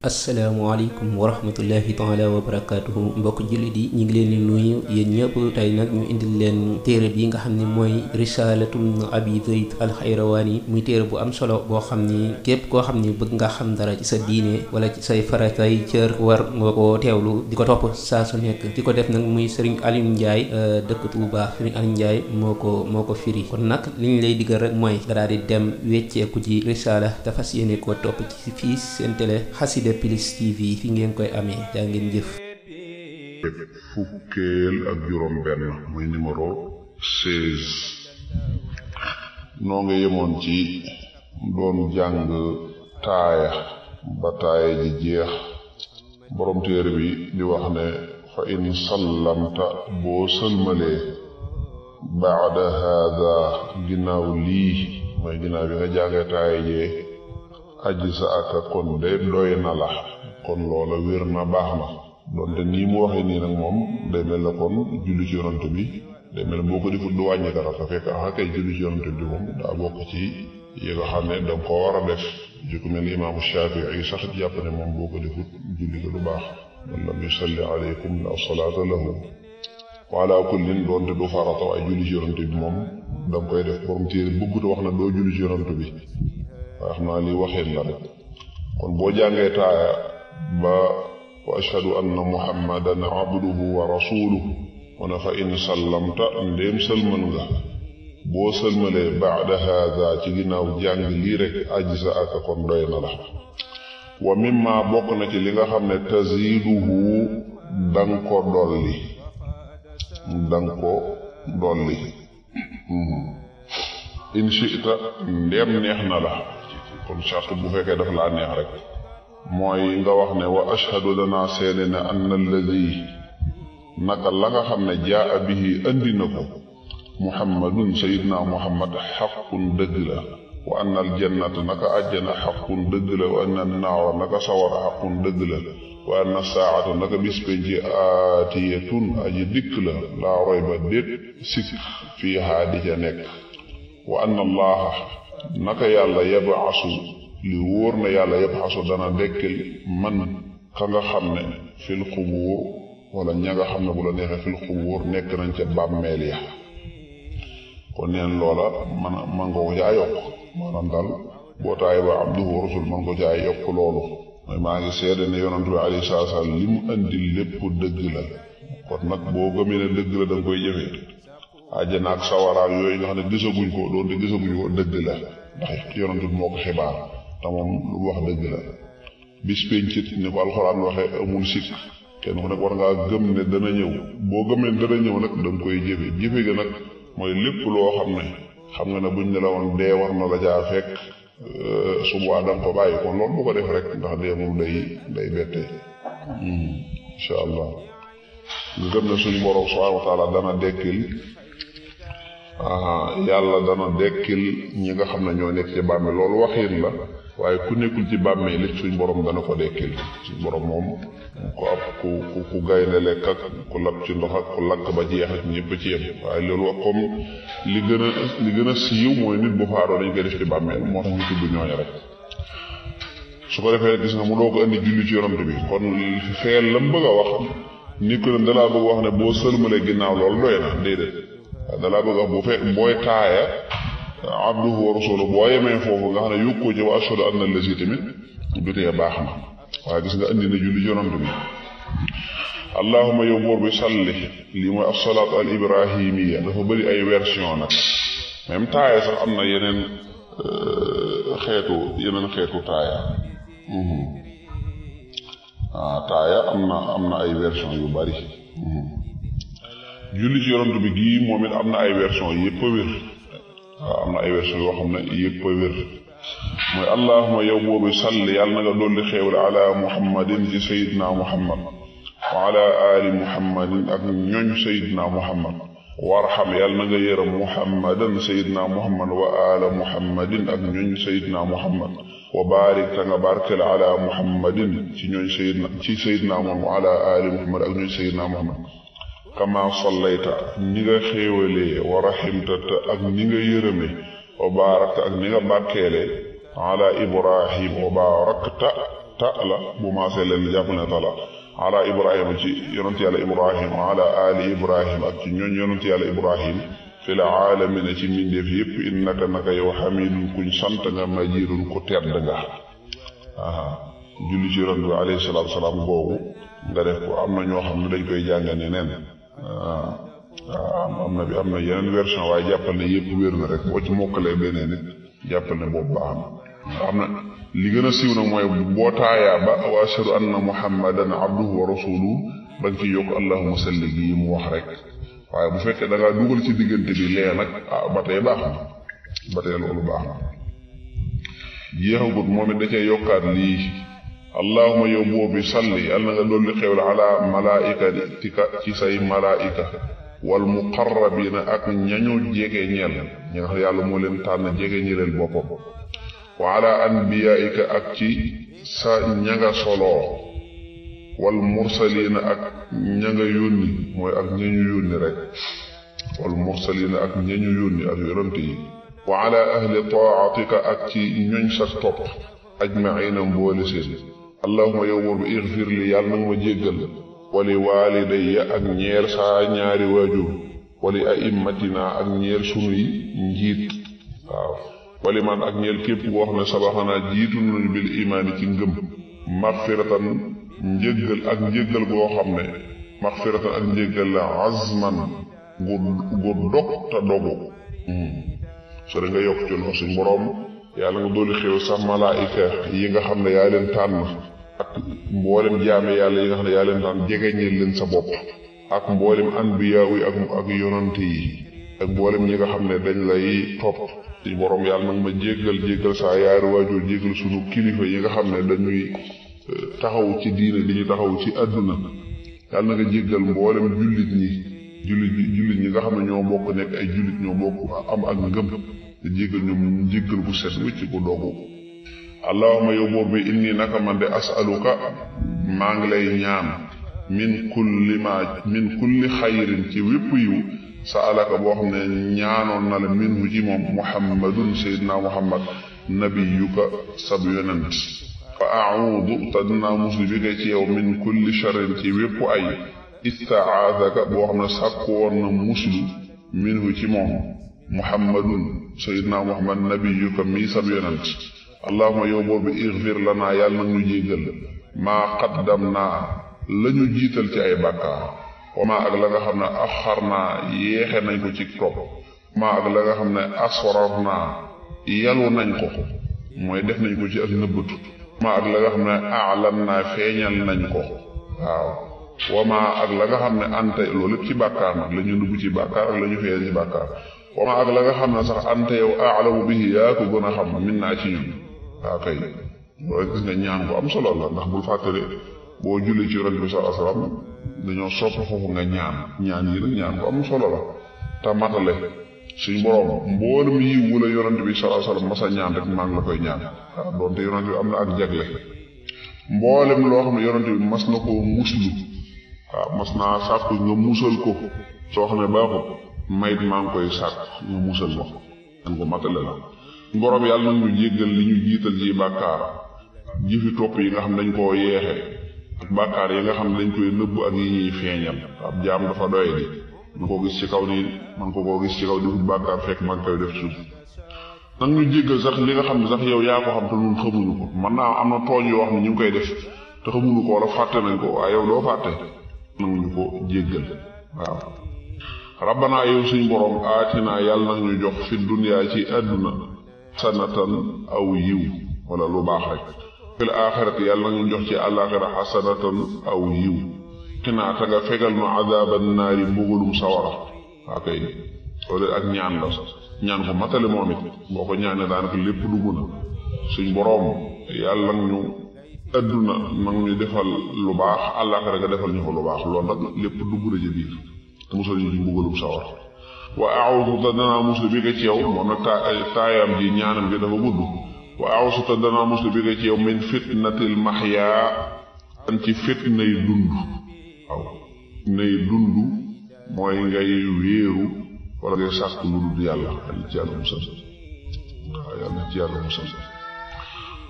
asalaamaaleykum wa rahmatullahi taala wa barakaatuhu mbokk jullit yi ñu ngi leen di nuyu yéen ñëpp tey nag ñu indil leen téere bi nga xam ne mooy risalatum abi zayd alxayrawaani muy téere bu am solo boo xam ni képp koo xam ni bëgg nga xam dara ci sa diine wala ci say faratay cër war nga ko teewlu di ko topp saa su nekk di ko def nag muy Serigne Aliou Ndiaye dëkk Touba Serigne Aliou Ndiaye moo ko firi kon nag li ñu lay diggal rek mooy nga daal di dem wecceeku ci risala te fas yéene koo topp ci fii seen télé Xassida Plus TV fi ngeen koy amee jaa ngeen jëf. fukkeel ak juróom benn muy numéro 16 noo ngi yemoon ci doon jàng taaya ba taaya ji jeex borom téere bi di wax ne fa in sallamta boo sëlmalee baada haada ginnaaw lii mooy ginnaaw bi nga jàngee taaya jee aji sa aka kon de doy na la kon loola wér na baax na donte nii mu waxee nii nag moom day mel na kon julli ci yonant bi day mel ne boo ko defut du wàññi dara te fekk kay julli ci yonant bi moom daa bokk ci yi nga xam ne danga ko war a def ji ku mel ni imaamu Shaafi'i yi sax jàpp ne moom boo ko defut julli ga du baax man lam yusalli alaykum la salaata lahu wa ala kullin donte du farata waaye julli ci yonant bi moom danga koy def borom téere bëggut wax na doo julli ci yonant bi waaye xam naa li waxeen la rek kon boo jàngee taaya ba wa ashhadu anna muhammadan abduhu wa rasuluhu mu ne fa in sallamta ndéem sëlmal nga boo sëlmalee baada haada ci ginnaaw jàng lii rek ajsa aka kon doy na la wa mimma bokk na ci li nga xam ne taziduhu danga ko dolli in shi'ta ndéem neex na la kon charte bu fekkee daf laa neex rek mooy nga wax ne wa ashhadu danaa seede ne anna alladi naka la nga xam ne jaa bihi andi na ko muhammadun sayidna muhammad xaqun dëgg la wa anna aljannata naka àjjana xaqun dëgg la wa anna naara naka sawara xaqun dëgg la wa anna saata naka bis penci aatiyatun aji dikk la laa rayba déet sikk fiihaa di ca nekk wa anna allaha naka yàlla yab'asu li wóor na yàlla yab'asu dana dekkil man ka nga xam ne fil xubuur wala ña nga xam ne bu la neexee fil xubuur nekk nañ ca bàmmeel ya kon neen loola man nga ko caa yokk maanaam daal boo taay ba abduhu wa rasul man ko caa yokk loolu mooy maa ngi seede ne yonent bi alayhi salaam li mu andi lépp dëgg la kon nag boo gëmee ne dëgg la da nga koy jëfee àjjana ak sawaraak yooyu nga xam ne gisaguñ ko doonte gisaguñ ko dëgg la ndax yonent bi moo ko xibaar te moom lu wax dëgg la bis pencit ni ko alxuraan waxee amul sikk kenn ku nekk war ngaa gëm ne dana ñëw boo gëmee dana ñëw nag da nga koy jëfe ga nag mooy lépp loo xam nga ne buñ ne la woon dee war na la caa fekk suba da nga ko bàyyi kon loolu bu ko def rek ndax dee moom day bette incha allah nga gëm ne suñu borom subhanahu wa taala dana dekkil yàlla dana dekkil ñi nga xam ne ñoo nekk ci bàmmeel loolu waxin la waaye ku nekkul ci bàmmeel li suñ borom dana ko dekkil suñ borom moom ku gaynde lekk ak ku lab ci ndox ak ku lakk ba jeex ak ñëpp ci yem waaye loolu comme li gën a siiw mooy nit bu faatoo dañ koy def ci bàmmeel moo tax ñu tudd ñooñu rek su ko defee gis nga mu doo ko indi julli ci yonant bi kon feel la mu bëgg a wax ni ko ne dalaa bëgg wax ne boo sëlmalee ginnaaw loolu doy na déedéet dalaa bëgg wax bu fekk booy taaya abduhu wa rasuluhu boo yemee foofu nga xam ne yókkoo ci wa ashhadu anna allazi tamit dutee baax na waaye gis nga indi na julli ci yonant bi allahumma yow buur bi salli lii mooy as-salaatu al ibrahimiya dafa bëri ay version nag même taaya sax am na yeneen xeetu taaya taaya am na ay version yu bari julli ci yonant bi gii moom it am na ay version yëpp a wér waaw am na ay version yoo xam ne yëpp a wér mooy allahuma yow boobu salli yàlla na nga dolli xéewal ala muhammadin ci sayidna muhammad wa ala ali muhammadin ak ñoñ sayidna muhammad warxam yàlla na nga yërëm muhammadan sayidna muhammad wa ala muhammadin ak ñoñ sayidna muhammad wa barik ta nga barkel ala muhammadin ci ñoñ sayidna muhammad wa ala ali muhammad ak ñoñ sayidna muhammad kama sallayta ni nga xéewalee wa rahimta ak ni nga yërëme wa baarakta ak ni nga barkeele ala ibrahim wa baarakta ta la bu maasee leen jàpp ne ta la ala ibrahima ci yonent yàlla ibrahim wa ala ali ibrahim ak ci ñooñ yonent yàlla ibrahim fil aalamina ci mbindeef yépp innaka naka yow xamidun kuñ sant nga majidun ku tedd nga julli ci yonent bi alayhi salaatu wasalaam googu nga def ko am na ñoo xam ne dañ koy jàng neneen am na yeneen version waaye jàppal ne yépp wér na rek boo ci mokkalee beneen nit jàppal ne boobu baax na am na li gën a siiw nag mooy boo taayaa ba wa ashhadu anna muhammadan abduhu wa rasuluhu ba nga ci yokk allahumma salli gi mu wax rek waaye bu fekkee da ngaa dugal ci diggante bi lee nag ba tey baax na ba tey loolu baax na jeexagut moom it da cee yokkaat lii allahumma yow boobu salli yàlla na nga dolli xewal ala malaikatika ci say malaika wal muqarrabina ak ñañu jege ñeel ñi nga xam yàlla moo leen tànn jege ñi leen boppam wa ala anbiyaika ak ci sa ñanga soloo wal mursalina ak ñanga yónni mooy ak ñañu yónni rek wal mursalina ak ñañu yónni ak yonante yi wa ala ahli taatika ak ci ñoñ sa topp ajmaina mboole seen allahumma yow buur bi igfir li yàlla nag ma jéggal wali waalidayya ak ñeer saa ñaari waajur wali aimmatina ak ñeer sunuy njiit waaw wali man ak ñeer képp boo xam ne sabaxanaa jiitu nañu bil imaani ci ngëm maxfiratan njéggal ak njéggal boo xam ne maxfiratan ak njéggal la azman gu dog te dogu so da nga yokk ci loxo suñ boroom yàlla nga dooli xew sax malaayika yi nga xam ne yaa leen tànn ak mboolem jaame yàlla yi nga xam ne yaa leen tànn jegeñeel leen sa bopp ak mboolem anbiyaaw yi ak yonante yi ak mboolem ñi nga xam ne dañ lay topp suñ boroom yàlla nag ma jéggal saa yaari waajur jéggal sunu kilifa yi nga xam ne dañuy taxaw ci diine di ñu taxaw ci àdduna yàlla na nga jéggal mboolem jullit ñi nga xam ne ñoo bokk nekk ay jullit ñoo bokk am ak ngëm te jéggal ñoom jéggal bu set wécc bu dogu allahumma yow buur bi inni naka man de asaluka maa ngi lay ñaan min kulli xayrin ci wépp yiw sa alaka boo xam ne ñaanoon na la minhu ci moom muhammadun sayyidina muhammad nabiyuka sab yonent fa a'uudu te dinaa musli bi kay ci yow min kulli sharrin ci wépp ay istaazaka boo xam ne sàkku woon na muslu minhu ci moom muhammadun sayyidina muhammad nabiyuka mii sab yonent allahumma yow boobu igfir lanaa yàlla nag ñu jéggal maa qaddamnaa la ñu jiital ci ay bàkkaar wa maa ak la nga xam ne axarnaa yéexe nañ ko ci topp maa ak la nga xam ne asrarnaa yalu nañ ko mooy def nañ ko ci ak nëbbatu maa ak la nga xam ne a'lannaa feeñal nañ ko waaw wamaa ak la nga xam ne ante loolu lépp ci bàkkaar nag la ñu dugg ci bàkkaar ak la ñu feeñ ci bàkkaar wamaa ak la nga xam ne sax ante yow a'lamu bihi yaa ko gën a xam min naa ci ñun waaw kay loolu gis nga ñaan ko am solo la ndax bul fàttale boo julli ci yonent bi sallallahu alayhi wasallam dañoo sopp foofu nga ñaan yi nag ñaan ko am solo la te matale suñ boroom mboolem yi wula yonent bi sallallahu alayhi wasallam masa ñaan rek maa ngi la koy ñaan waaw doonte yonent bi am na ak jagle mboolem loo xam ne yonent bi mas na koo muslu waaw mas naa sàkk nga musal ko soo xam ne baaxut mayit maa ngi koy sàkk nga musal ma dañ ko matale la boroom yàlla nag ñu jéggal li ñu jiital ci bàkkaar jëfi topp yi nga xam ne dañ koo yeexe ak bàkkaar yi nga xam ne dañ koy nëbb ak yi ñuy feeñal ab jaam dafa doye di man koo gis ci kaw nii man koo gis ci kaw di wut bàkkaar fekk man koy def suuf nag ñu jéggal sax li nga xam ne sax yow yaa ko xam te ñun xamuñu ko man naa am na tooñ yoo xam ne ñu ngi koy def te xamuñu ko wala fàtte nañ ko waaye yow doo fàtte nag ñu ko jéggal waaw rabbanaa yow suñ boroom aatinaa yàlla nag ñu jox fi duniyaa ci àdduna sanatan aw yiw wala lu baax rek fil aaxirati yàlla nag ñu jox ci àllaaxira xasanatan aw yiw xinaa ta nga fegal nu adaaban naari mbugalum sawara waa kay loolu ak ñaan la ñaan ko matale moom it boo ko ñaanee daanaka lépp dugg na suñ boroom yàlla nag ñu àdduna nag ñu defal lu baax àllaaxira nga defal ñu ko lu baax loolu nag lépp dugg na ci biir te musal ñu ci mbugalum sawara wa a'uudu te danaa muslu bi nga ci yow moom nag taayam ji ñaanam gi dafa gudd wa a'uudu te danaa muslu bi nga ci yow min fitnatil mahyaa an ci fitnay dund waaw nay dund mooy ngay wéeru wala ngay sàkk lu dul yàlla yàlla ci yàlla musal waaw yàlla ci yàlla musal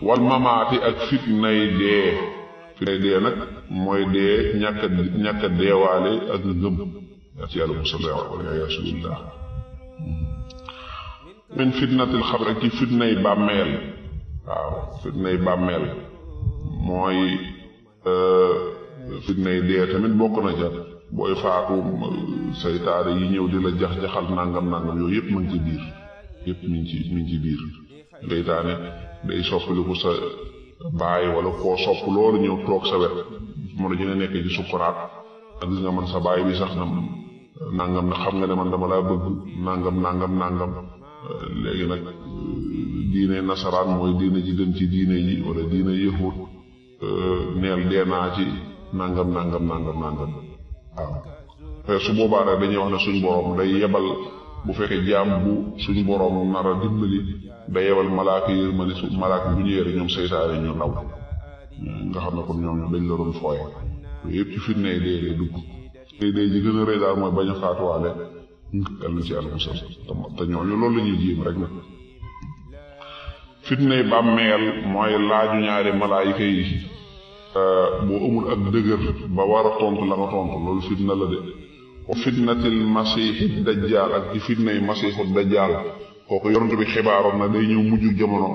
wal mamaati ak fitnay dee nag mooy dee ñàkk a deewaale ak ngëm ci yàlla musal wala yasubillah min fitnatil xabr ak ci fitnay bàmmeel waaw fitnay bàmmeel mooy fitnay dee tamit bokk na ca booy faatu saytaare yi ñëw di la jax-jaxal nangam yooyu yëpp mu ngi ci biir yëpp mi ngi ci biir saytaane day soppaliku sa baay wala koo sopp loolu ñëw toog sa wet mo la jëne nekk ci sukkuraat ak gis nga man sa baay bi sax na nangam na xam nga ne man dama laa bëgg nangam léegi nag diine nasaraan mooy diine ji gën ci diine yi wala diine yahud neel dee naa ci nangam waaw su boobaa nag dañuy wax ne suñ borom day yebal bu fekkee jaam bu suñ borom nar a dimbali day yebal malaaka yërmande su malaaka bu ñëwee rek ñoom seytaane ñu ndaw nga xam ne kon ñoom dañ la doon fooye yooyu yëpp ci fitnay dee lay dugg dee ji gën a rëy daal mooy bañ a faatuwaale yàlla ci àll musal te ñooñu loolu la ñuy jéem rek nag fitnay bàmmeel mooy laaju ñaari malaayika yi boo amul ak dëgër ba war a tontu la nga tontu loolu fitna la de wa fitnatil masiixi dajjaal ak ci fitnay masiixu dajjaal kooku yonent bi xibaaroon na day ñëw mujj jamono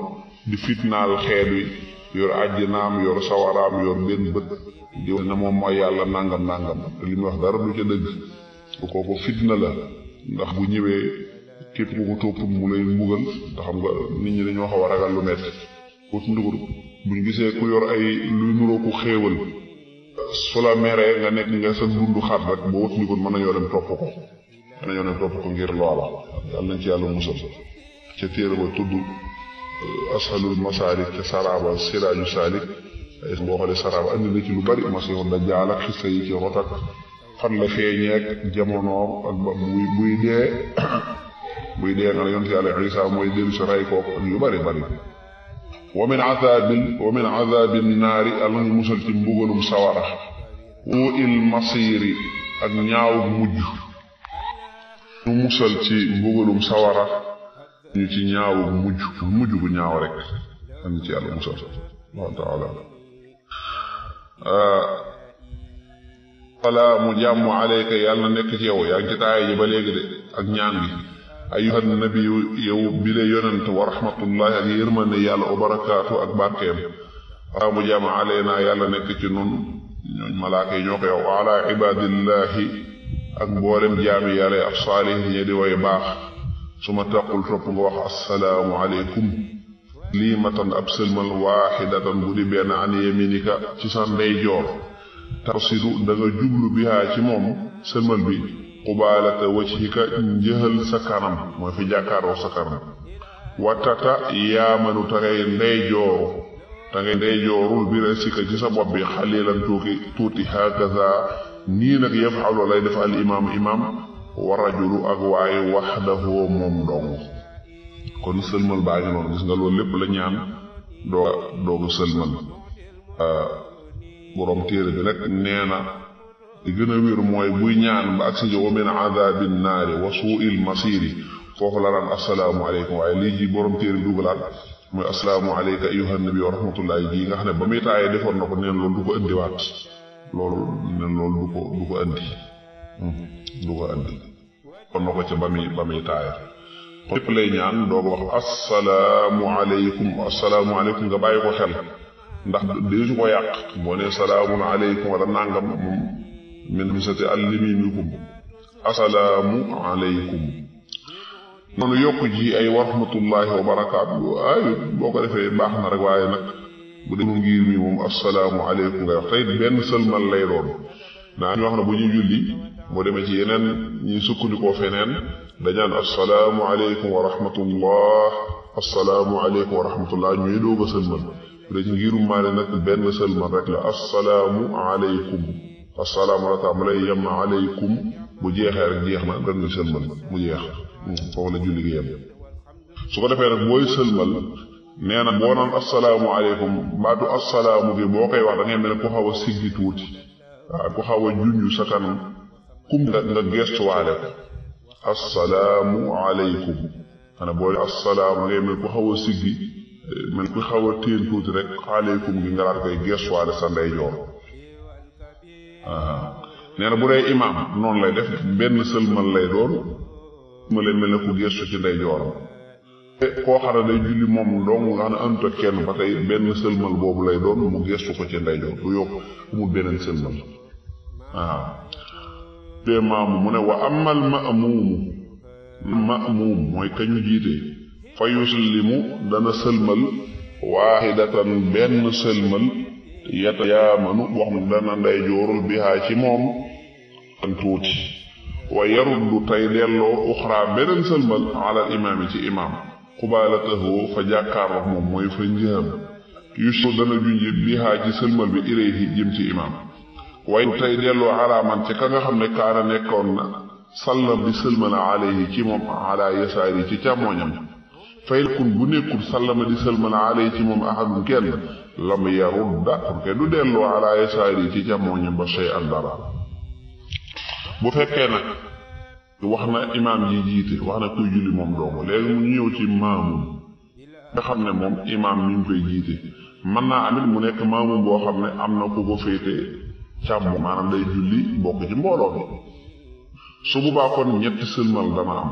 di fitnaal xeet wi yor àjjanaam yor sawaraam yor benn bët di wax ne moom mooy yàlla nangam te li muy wax dara du ca dëgg kooku fitna la ndax bu ñëwee képp ku ko topp mu lay mbugal te xam nga nit ñi dañoo xaw a ragal lu metti wut ndugur buñ gisee ku yor ay luy nuroo ku xéewal su la meree nga nekk nga sa dundu xat rek boo wut ndugur mën nañoo dem topp ko ngir loola yàlla nañ ci yàlla musal ca téere ba tudd ashalul masaalik ca saraba siraaju saalik boo xoolee saraba andi na ci lu bari masiixu dajjaal ak xissa yi ci rot ak fan la feeñeek jamonoom ak ba buy dee nga yonent yàlla Isaa mooy dellu si ray kook ak yu bari wa min azabin naari Allah ñu musal ci mbugalum sawara wu il masiri ak ñaaw mujj ñu musal ci mbugalum sawara ñu ci ñaaw mujj gu ñaaw rek am ci yàlla musal Allah taala salaamu jàmm alayka yàlla na nekk ci yow yaa ngi ci taaya ji ba léegi de ak ñaan gi ayyuhan nabiyu yow bi le yonent wa rahmatullahi ak yërmande yàlla wa barakaatu ak barkeem salaamu jàmm alayna yàlla nekk ci nun ñooñ malaaka yi ñoo ko yow wa ala ibadillahi ak mboolem jaami yàlla ak saalihin ñi di way baax su ma taqul topp nga wax assalaamu aleykum lii matan ab sëlmal waaxidatan bu di benn an yaminika ci sa ndeyjoor tarsidu da nga jublu bihaa ci moom sëlmal bi qubaalata wajhika njëhal sa kanam mooy fi jàkkaaroo sa kanam watata yaamanu ta ngay ndeyjoorul bi rasika ci sa bopp bi xalilan tuuti hakaza nii nag yafalu lay def al imaam wa rajulu ak waaye waxdahu moom dong kon sëlmal baa ngi noonu gis nga loolu lépp la ñaan dooga sëlmal borom téere bi nag nee na li gën a wér mooy buy ñaan ba agsi jo min azabin naari wa suu'il masiri foofu la daan assalaamu aleykum waaye lii ji borom téere bi dugalaat mooy assalaamu aleyka ayyuhan nabi wa rahmatullahi ji nga xam ne ba muy taayee defoon na ko neen loolu du ko indiwaat loolu du ko indi kon na ko ca ba muy taaya kon lépp lay ñaan doog wax assalaamu aleykum nga bàyyi ko xel ndax déesu ko yàq boo ne salaamun aleykum wala nangam moom min misati allimimikum assalaamu aleykum noonu yokk ji ay wa rahmatullahi wa barakaatu ay boo ko defee baax na rek waaye nag bu dee ngir mi moom assalaamu aleykum ngay wax tey benn sëlmal lay doon naa ñu wax na bu ñuy julli boo demee ci yeneen ñuy sukkandikoo feneen dañaan assalaamu aleykum wa rahmatullah assalaamu aleykum wa rahmatullah ñuy doog a sëlmal bu dee ci ngirum maale nag benn sëlmal rek la assalaamu aleykum assalaamu aleykum mu lay yem aleykum bu jeexee rek jeex na nga sëlmal mu jeex foofu la julli gi yem su ko defee nag booy sëlmal nee na boo naan assalaamu aleykum baatu assalaamu gi boo koy wax da ngay mel ne ku xaw a siggi tuuti waaw ku xaw a junj sa kanam kum nga gestuwaale ko assalaamu aleykum xanaa boo assalaamu ngay mel ku xaw a siggi man ku xaw a téen tuuti rek aleykum gi nga daal koy gestuwaale sa ndeyjoor nee na bu dee imaam noonu lay def benn sëlmal lay doon ma leen mel ne ku gestu ci ndeyjooram koo xam ne day julli moom dong nga xam ne àndut ak kenn ba tey benn sëlmal boobu lay doon mu gestu ko ci ndeyjoor du yokk amul beneen sëlmal dee maamu mu ne wa amal ma'muum mooy kañu jiite fa yusallimu dana sëlmal waahidatan benn sëlmal yatayaamanu boo xam ne dana ndeyjoorul bihaa ci moom an tuuti wa yaruddu tey delloo uxraa beneen sëlmal ala imaam yi ci imaam xubaalatahu fa jàkkaarloo moom mooy fa njëam yusu dana junji bihaa ci sëlmal bi ilayhi jëm ci imaam way tey delloo alaaman ci ka nga xam ne kaana nekkoon na sallam di sëlmal alayhi ci moom ala yasaari ci càmmooñam fay kun bu nekkul sallama di sëlmal alayhi ci moom ahadun kenn lam yarudda te du delloo ala yasaari ci càmmooñam ba shay an dara bu fekkee nag wax na imaam yi jiite wax na kuy julli moom doomu léegi mu ñëw ci maamum nga xam ne moom imaam mi ngi koy jiite mën naa amit mu nekk maamum boo xam ne am na ku ko féete càmm maanaam day julli bokk ci mbooloo bi su boobaa kon ñetti sëlmal dana am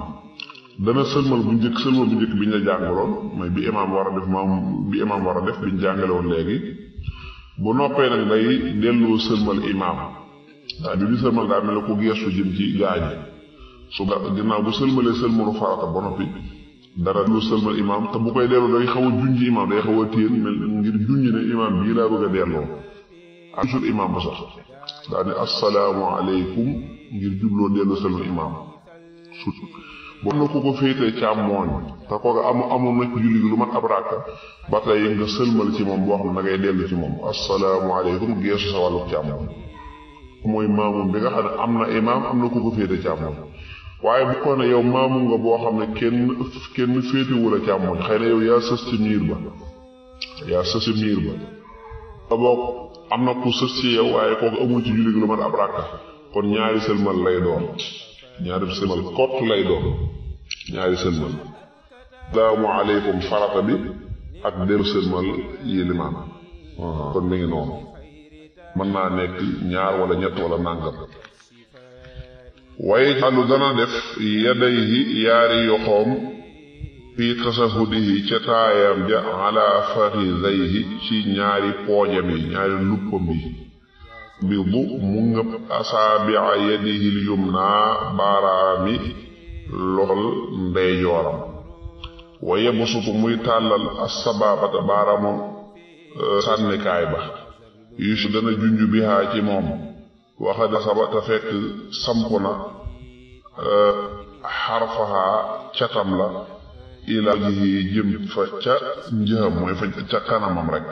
dana sëlmal bu njëkk bi ñu la jàngaloon mooy bi imaam war a def bi ñu jàngale woon léegi bu noppee nag day delloo sëlmal imaam daa bi sëlmal daa mel ne ku geestu jëm ci gaañi su ginnaaw bu sëlmalee sëlmalu farata ba noppi dara lu sëlmal imaam te bu koy delloo day xaw a junj imaam day xaw a téen mel ngir junj ne imaam bii laa bëgg a delloo ak sur imaam ba sax daa ne assalaamu aleykum ngir jubloo delloo sëlmal imaam sut boo na ku ko féetee càmmooñ te kooku amoon na ci julli gi lu mat ab ràkka ba tey nga sëlmal ci moom boo xam ne da ngay dellu ci moom assalaamu aleykum geesu sa wàllu càmmooñ mooy maamum bi nga xam ne am na imaam am na ku ko féete càmmooñ waaye bu ko ne yow maamum nga boo xam ne kenn féetewul a càmmooñ xëy na yow yaa sës ci miir ba te boog am na ku sës ci yow waaye kooku amul ci julli gi lu mat ab ràkka kon ñaari sëlmal lay doon ñaari sëlmal kott lay doon ñaari sëlmal salaamu aleykum farata bi ak dellu sëlmal yi limaan kon mi ngi noonu mën naa nekk ñaar wala ñett wala nàngam waaye xalu dana def yadayhi yaari yoxoom fi tasahudihi ca taayam ja ala faxidayhi ci ñaari poojam yi ñaari luppam bi bidu mu ngëp asaabi'a yadihi lyumna baaraami loxol ndeyjooram wa yabsutu muy tàllal assabaabata baaraamu sànnikaay ba yusu dana junj bihaa ci moom waxada sabata fekk samp na xarfaha catam la ila ji jëm fa ca njëxam mooy fa ca kanamam rek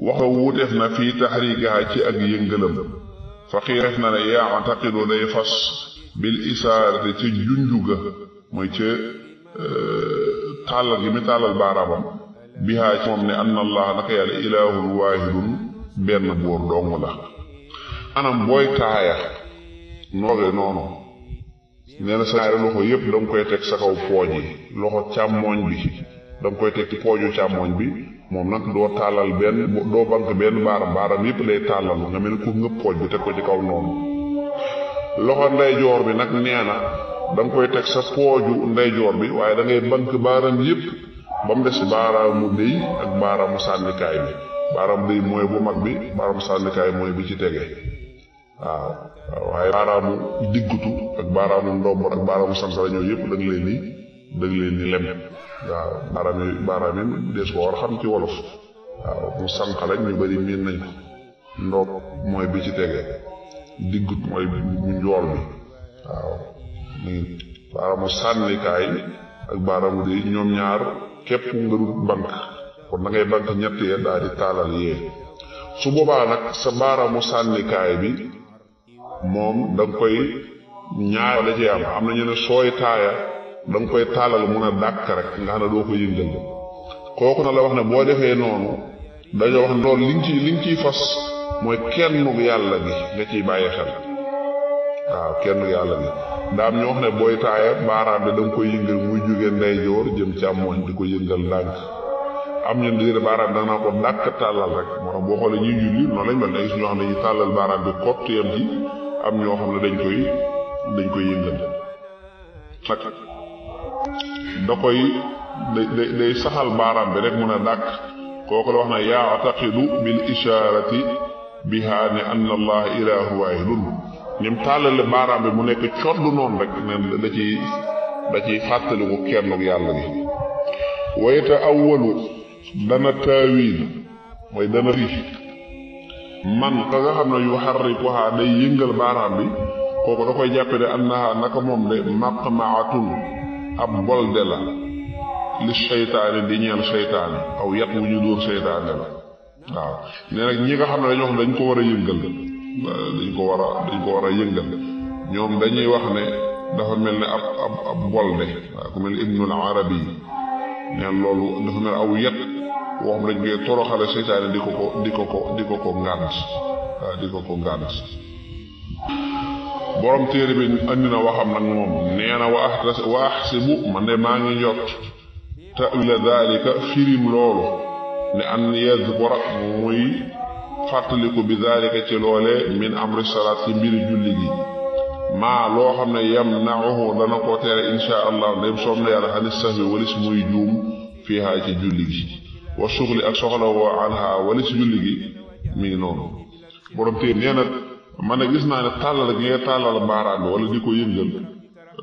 waxa wuuteef na fii taxriigaha ci ak yëngalam fa xiireef na ne yaataqidu day fas bil isaarati ca junjuga mooy ca tàllal gi mi tàllal baaraamam bihaa ci moom ne anna allah naka yàlla ilaahun waahidun benn buur dong la anam booy taaya nooge noonu nee na sa ñaari loxo yépp danga koy teg sa kaw pooj yi loxo càmmooñ bi danga koy teg ci pooju càmmooñ bi moom nag doo tàllal doo bank benn baaram yépp lay tàllal nga mel ku ngëpp pooj bi teg ko ci kaw noonu loxo ndeyjoor bi nag nee na danga koy teg sa pooju ndeyjoor bi waaye da ngay bank baaram yépp ba mu des baaraamu déy ak baaraamu sànnikaay bi baaraamu déy mooy bu mag bi baaraamu sànnikaay mooy bi ci tege waaw waaye baaraamu diggutu ak baaraamu ndomb ak baaraamu sansara ñëw yépp da nga leen ni lem waaw baaraam yi dees ko war a xam ci wolof waaw mu sànq lañ ñu bari miin nañ ko ndoom mooy bi ci tege diggut mooy bu njool bi waaw baaraamu sànnikaay ak baaraamu déy ñoom ñaar képp nga dul bank kon da ngay bank ñett ya daal di taalal yee su boobaa nag sa baaraamu sànnikaay bi moom da nga koy ñaar la ci am na ñu ne sooy taaya da nga koy taalal mun a dàkk rek nga xam ne doo ko yëngal kooku na la wax ne boo defee noonu dañoo wax ne loolu li nga ciy fas mooy kennu yàlla gi nga ciy bàyyi xel waaw kennu yàlla gi daam ñu wax ne booy taaya baaraam bi da nga koy yëngal muy jóge ndeyjoor jëm càmmooñ di ko yëngal ndànk am ñu ne baaraam da nga ko dàkk tàllal rek moo tax boo xoolee ñuy julli noonu lañ mel ne gis ñoo xam ne ñu tàllal baaraam bi kott yam ci am ñoo xam ne dañ koy yëngal nag da koy day saxal baaraam bi rek mun a dàkk kooku la wax na yaataqidu bil isharati biha ne anna allah ilahu wahidun ñim tàllale baaraam bi mu nekk coddu noonu rek ne da ciy fàttaliku kennuk yàlla gi wayta awwalu dana taawil mooy dana ri man ka nga xam ne yu xarrikuha day yëngal baaraam bi kooku da koy jàppe de annaha naka moom de maqmaatun ab bolde la li seytaane di ñeel seytaane aw yat wu ñu dóor seytaane la waaw nee nag ñi nga xam ne dañoo xam dañ ko war a yëngal dañ ko war a yëngal ñoom dañuy wax ne dafa mel ne ab bolde waaw ku mel ibnul arabi neen loolu dafa mel aw yat woo xam dañ koy toroxale seytaane di ko ko ngànt waaw di ko ko ngànt borom téere bi andi na waxam nag moom nee na wa ahsibu man de maa ngi njort ta'wila daalika firim loolu ne an yadkura muy fàttaliku bi daalika ci loole min amri salaat ci mbiri julli gi maa loo xam ne yamna'uhu dana ko tere insha allah ndem soob na yàlla xanis sahwi walis muy juum fiihaa ci julli gi wa suxli ak soxla woo anha walis julli gi mi ngi noonu borom téere nee na man ne gis naa ne tàllal gi ngay tàllal baaraam bi wala di ko yëngal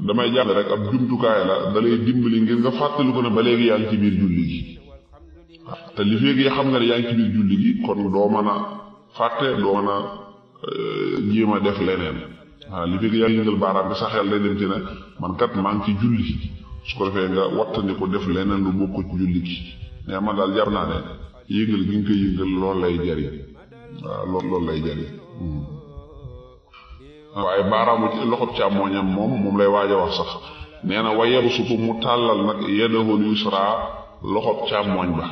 damay jàpp rek ab jumtukaay la da lay dimbali ngir nga fàttali ko ne ba léegi yaa ngi ci biir julli gi te li feeg yi xam nga ne yaa ngi ci biir julli gi kon doo mën a fàtte doo mën a jéem a def leneen waaw li feeg yaa ngi yëngal baaraam bi sa xel day dem ci ne man kat maa ngi ci julli su ko defee nga wattandi ko def leneen lu bokk ci julli gi mais man daal jar naa ne yëngal gi nga koy yëngal loolu lay jariñ waaw loolu lay jariñ waaye baaraamu ci loxob càmmooñam moom lay waaj a wax sax nee na wa yabsutu mu tàllal nag yadahul yusra loxob càmmooñ ba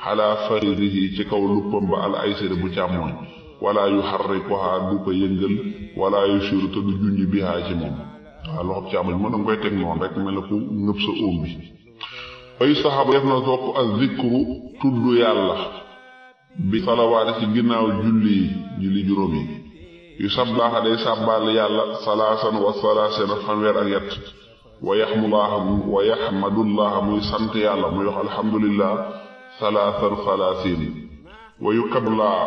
xalaa faririhi ci kaw luppam ba al aysari bu càmmooñ wala yuharrikuha du ko yëngal wala yushiru te du junj bihaa ci moom waaw loxob càmmooñ mën nga koy teg noonu rek mel ne ku ngëb sa óom bi ay saxaaba def na topp ak zikru tudd yàlla bi salawaati ci ginnaaw julli juróom yi yu sabbaaxa day sàbbaal yàlla salaasan wa salaasina fanweer ak yett wa yaxmadullaha muy sant yàlla muy wax alhamdulillah salaasan salaasiin wa yukabbirullah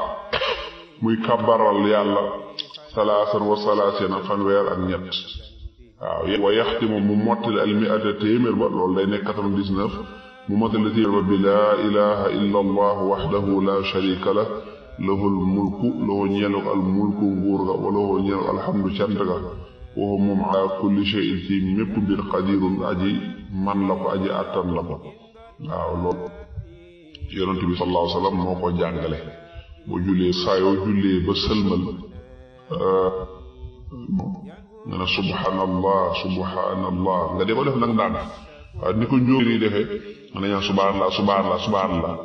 muy kabbaral yàlla salaasan wa salaasina fanweer ak ñett waaw wa yaxtimu mu mottali al mi'ata téeméer ba loolu day nekk 99 mu mottali téeméer ba bi laa ilaha illa allah wahdahu la sharika lah lahul mulku lahu ñeelu al mulku nguur ga wa lahu ñeelu alhamdu cant ga wa moom ala kulli shay'in ci mépp mbir qadirun aji man la ko aji attan la ko waaw loolu yonent bi sallallahu alayhi wa sallam moo ko jàngale boo jullee saa yoo jullee ba sëlmal nga ne subhanallah nga di ko def nag ndànk waaw ni ko njóor yi defee nga ne ñaan subhanallah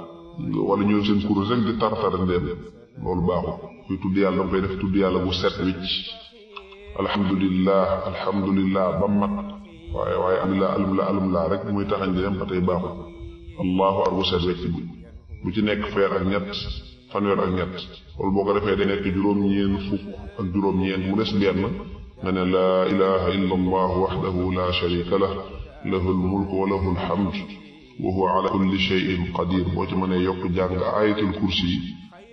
wala ñëw seen kurus rek di tartar ndéem loolu baaxul kuy tudd yàlla danga koy def tudd yàlla bu set wicc alhamdulillah ba mat waaye alhamdulillah rek muy taxañ di dem ba tey baaxul allahu akbar bu set wicc bu ci nekk fanweer ak ñett loolu boo ko defee day nekk juróom-ñeent fukk ak juróom-ñeent mu des benn nga ne laa ilaha illa allah wahdahu la sharika lah lahul mulku wa lahul hamd wa huwa ala kulli shay'in qadir boo ci mënee yokk jàng ayatul kursi yi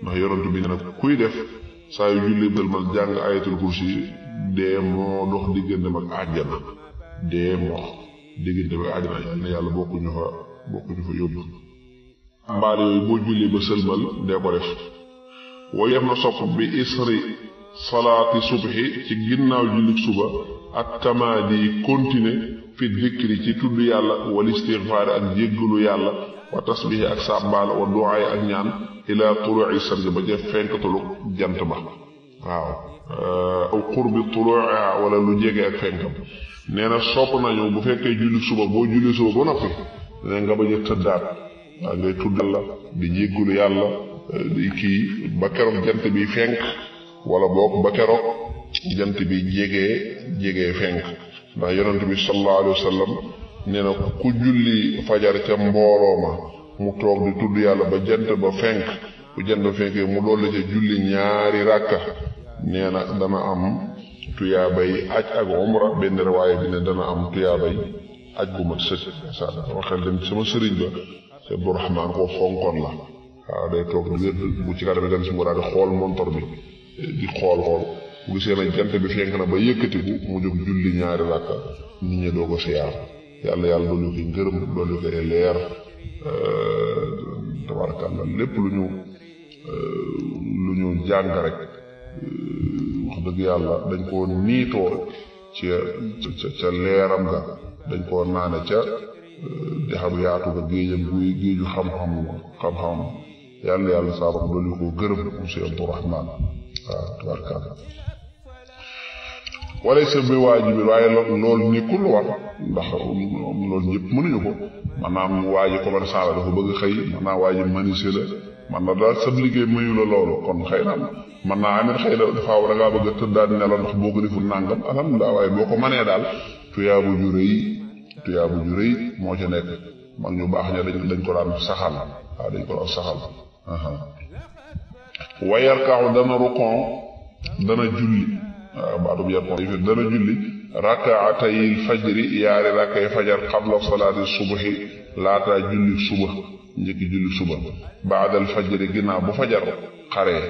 ndax yonent bi ne nag kuy def saa yu julli dëlmal jàng ayatul kursi yi dee moo dox diggante mag àjjana ne yàlla bokkuñu fa yóbbu mbaal yooyu boo julli ba sëlmal dee ko def woo yem na sopp bi isri salaati subhi ci ginnaaw jullit suba ak tamaadi continuer fi dikri ci tudd yàlla wal istigfaar ak jéggalu yàlla wa tasbihi ak sàbbaal wa duwaay ak ñaan ila tuluu'i shams ba ca fenkatulu jant ba waaw aw qurbi tuluu'iha wala lu jege ak fenkam nee na sopp nañu bu fekkee jullit suba boo julli suba ba noppi ne nga bañ a tëddaat waaw ngay tudd yàlla di jéggalu yàlla di kii ba keroog jant bi fenk wala boog ba keroog jant bi jegee fenk ndax yonent bi sallallahu alayhi wa sallam nee na ku julli fajar ca mbooloo ma mu toog di tudd yàlla ba jant ba fenk bu jant ba fenkee mu dolli ca julli ñaari ràkka nee na dana am tuyaabay aj ak umra. benn riwaaya bi ne dana am tuyaabay aj bu mat sëkk. sa waxel dem sama sëriñ ba te Abdourahmaan koo fonkoon la waaw day toog di wér bu ci kanam gan si mu daal di xool montor bi di xool bu gisee na jant bi fenk na ba yëkkatiku mu jóg julli ñaari ràkka nit ñi doo ko siyaar. yàlla dolli koy ngërëm dolli koy leer tabarakallah lépp lu ñu jàng rek wax dëgg yàlla dañ koo niitoo ca leeram ga dañ koo naane ca dexam yaatu ga géeju xam-xam yàlla saabam dolli koo gërëm monsieur Abdourahmaan waaw tabarakallah wala sa bi waajibi waaye loolu nekkul war ndax loolu ñëpp mënuñu ko. maanaam waaji commerçant la dafa bëgg xëy maanaam waaji menuisier la man na daal sa liggéey mayu la loolu kon xëy na man naa amit xëy na dafa da ngaa bëgg a tëddaat nelaw ndax boo ko deful nàngam alhamdulilah waaye boo ko mënee daal tuyaabu ju rëy moo ci nekk. mag ñu baax ña dañ ko daan saxal waaw dañ ko daan saxal. wayar kaaxu dana rukon dana julli waaw baatub yar kon dana julli rakaatayil fajri yaari rakkay fajar qabla salaati subahi laataa julli suba njëkki julli suba baadal fajri ginnaaw bu fajar xaree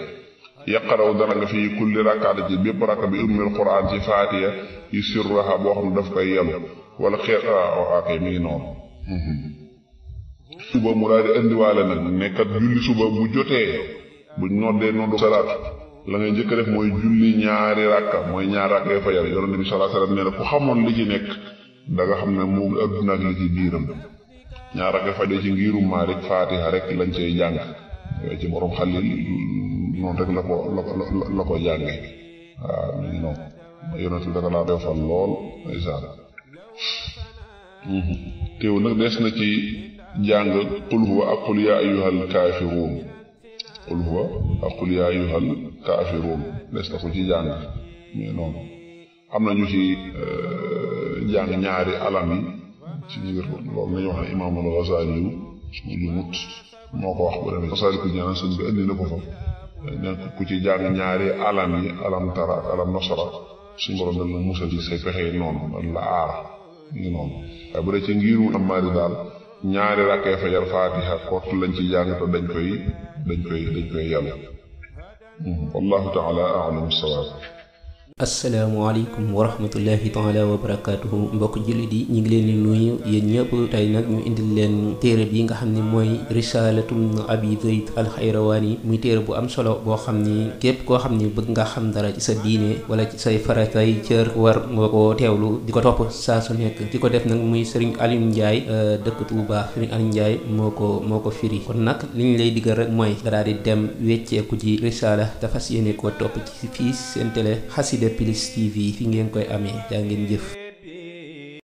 yaqaraw dana nga fi kulli rakaata ci bépp rakka bi ummil quraan ci faatiya yu sirraha boo xam ne daf koy yelu wala xeet kay mi ngi noonu. suba mu daal di indiwaale nag nekkat julli suba bu jotee buñ noddee noddu salaat la ngay njëkk def mooy julli ñaari rakka mooy ñaari rakka yi fajar yonent bi sallallahu alayhi wasallam nee na ku xamoon li ci nekk da nga xam ne moom adduna ak li ci biiram. ñaari rakka fajar ci ngirum Maalik Faatiha rek lañ cey jàng yooyu ci borom Xalil noonu rek la ko jàngee waaw ñu ngi noonu yonent bi da ko laa defal lool ndeysaan. teew nag des na ci jàng qul huwa ak qul yaa ayyuhal kaafiruun qul huwa ak qul yaa ayyuhal kaafiruun des na ko ci jàng mais noonu am na ñu ci jàng ñaari alam yi ci ñu loolu nañu wax ne imaamul Ghazali yu su jumut moo ko wax bu demee Masaalikul Jinaan sëñ bi indi na ko fa nekk ku ci jàng ñaari alam yi alam tara ak alam nasara suñu borom dal la musal ci say pexe noonu dal la aar ngi noonu waaye bu dee ci ngiru amaari daal ñaari rakkee fajar Faatiha kott lañ ci jàng te dañ koy yàlla. wallahu taala a'lam as-sawaab. asalaamaaleykum wa rahmatullahi taala wa barakaatuhu mbokk jullit yi ñu ngi leen di nuyu yéen ñëpp tey nag ñu indil leen téere bi nga xam ne mooy risaalatum abi zayd alxayrawaani muy téere bu am solo boo xam ni képp koo xam ni bëgg nga xam dara ci sa diine wala ci say faratay cër war nga ko teewlu di ko topp saa su nekk di ko def nag muy sëriñ Alioune Ndiaye dëkk Touba sëriñ Alioune Ndiaye moo ko firi kon nag li ñu lay digal rek mooy nga daal di dem wecceeku ji risaala te fas yéene koo topp ci fii seen télé Xassida Plus TV fi ngeen koy amee jaa ngeen jëf.